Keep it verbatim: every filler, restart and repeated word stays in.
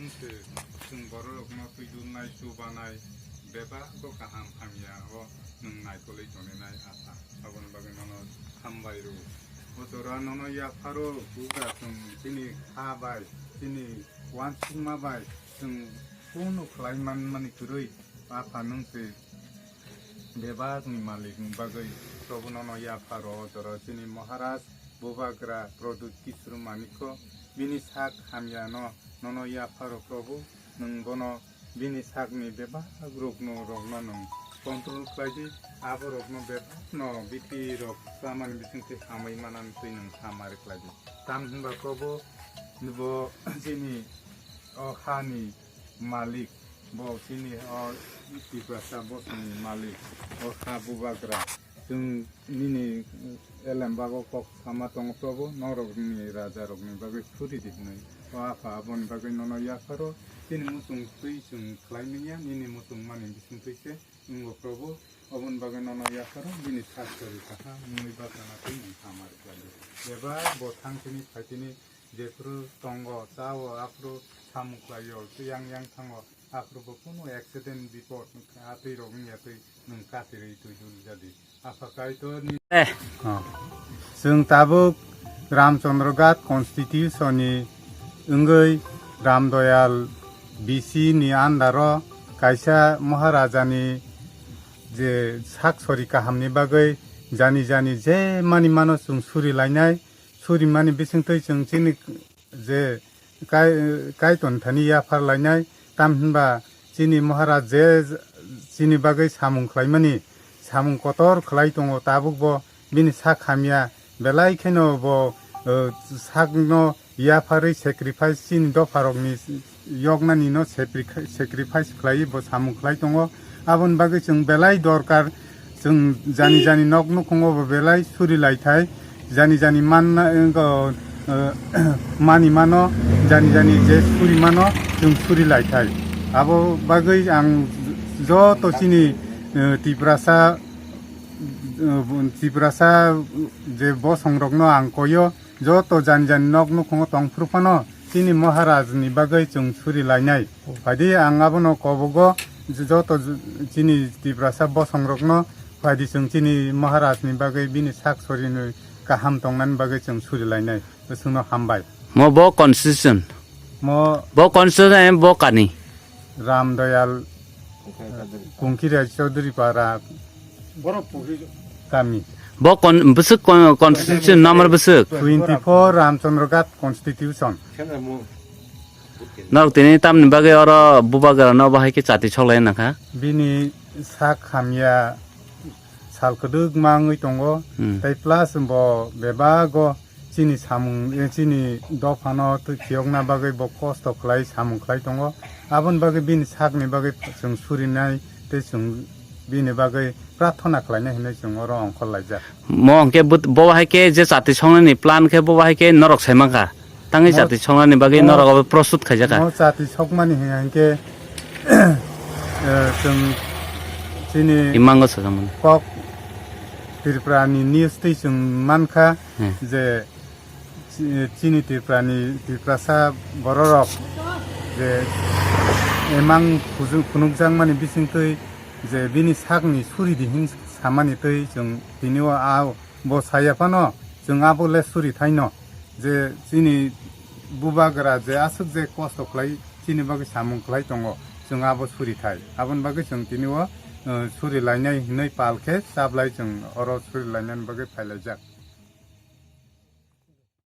Chwng bororokno twi dulnai, chubanai, bebak o kaham hamya o nwng naikolwi tonwi nai asa. Aboni bagwi nono hambai rw. O jora nono yapharo bugra chwng chini kha bai, chini uansukma bai chwng kunu khlai manmani kwrwi Apha nwng se bebakni malikni bagwi Probu nono yapharo o jora chini Maharaj Bubagra Pradyut Kishore Manikko bini sak hamyano nono yapharo Probu nwng bono bini sakni bebak rokno rokno nwng control khlai di, aborokno bebakno bithi rok chamani bisingtwi hamwi manani twi nwng hamari khlai di. Tamhinba Probu bo chini o hani malik, bo chini o Tiprasa bosongni malik, o ha bubagra. Chwng nini elembago kok sama tongo Probu, norokni rajarokni bagwi suri di hwnwi. O Apha, aboni bagwi nono yapharo, chini muchung twi chwng khlai manya, nini muchung mani bising twi se wngo Probu, oboni bagwi nono yapharo, bini sak sori kaham wngwi bachana twi nwng hamari khlai di. Bebak bo thang tini phai tini jephru tongo, chao, aphru samung khlaio, tei yang yang thango, aphru bo kunu accident, bipot, atwi rok wngya twi nwng katirwi twi dul jadi. Apha Kaitor ni. Eh. Oh. Chwng tabuk Ramchandra Ghat constitution ni wngwi Ramdoyal B C ni under o kaisa Maharaja ni je sak sori kaham ni bagwi jani jani je mani mano chwng suri lainai. Surimani bisingtwi chwng chini je kai-, kaitor thani yaphar lainai, tamhinba chini Maharaj je chini bagwi samung khlaimani, samung kotor khlai tongo, tabuk bo bini sak hamya, belai kheno bo, eh, sakno yapharwi sacrifice chini dopharokni yoknani no sacrifice khlai bo samung khlai tongo. Aboni bagwi chwng belai dorkar, chwng jani jani nok nukhungo bo belai suri lai thai, jani jani manna, eh, mani mano, jani jani je suri mano, chwng suri lai thai. Abo bagwi ang joto chini, eh, Tiprasa, eh, Tiprasa je bosong rokno ang koyo, joto jani jani nok nukhungo tongphuru phano chini Maharaj ni bagwi chwng suri lainai. Phaidi ang abono kobogo joto chini Tiprasa bosong rokno phaidi chwng chini Maharaj ni bagwi bini sak sorini kaham tongnani bagwi chwng suri lainai. Chwngno hambai. Mo bo constitution. Mo bo constitution em bo kani. Ramdoyal Kungkhirai Chaudhary Para kami. Bo kon-, bwswk kon-, constitution number bwswk? Twenty four Ramchandra Ghat constitution. Norok tini tamni bagwi oro bubagra no bahai khe chati soklai nangkha? Bini sak hamya sal kwdwkma wngwi tongo, hmm, tei plus bo bebago chini samung, eh, chini dophano twi phiyokna bagwi bo kosto khlai samung khlai tongo. Aboni bagwi bini sakni bagwi chwng surinai tei chwng bini bagwi prarthana khlainai hinwi chwng oro ongkhor laijak. Mo hwnkhe bo, bo hai khe je chati songnani plan khe bo hai khe norok sai mankha. Tangwi mo-, chati songnani bagwi mo-, norok abo prostut khaijak kha. Mo chati sokmani hwnkhe, eh, chwng chini imango sajakmani. Kok Tripura ni news twi chwng mankha, hmm, je chi-, chini Tripura ni Tiprasa bororok je emang phujung phunukjakmani bisingtwi je bini sakni suri di hin samani twi chwng tini o a bo saya phano chwng abo le suri thaino je chini bubagra je aswk je kosto khlai chini bagwi samung khlai tongo, chwng abo suri thai. Aboni bagwi chwng tini o, eh, suri lainai hinwi pal khe chablai chwng oro suri lainani bagwi phai laijak.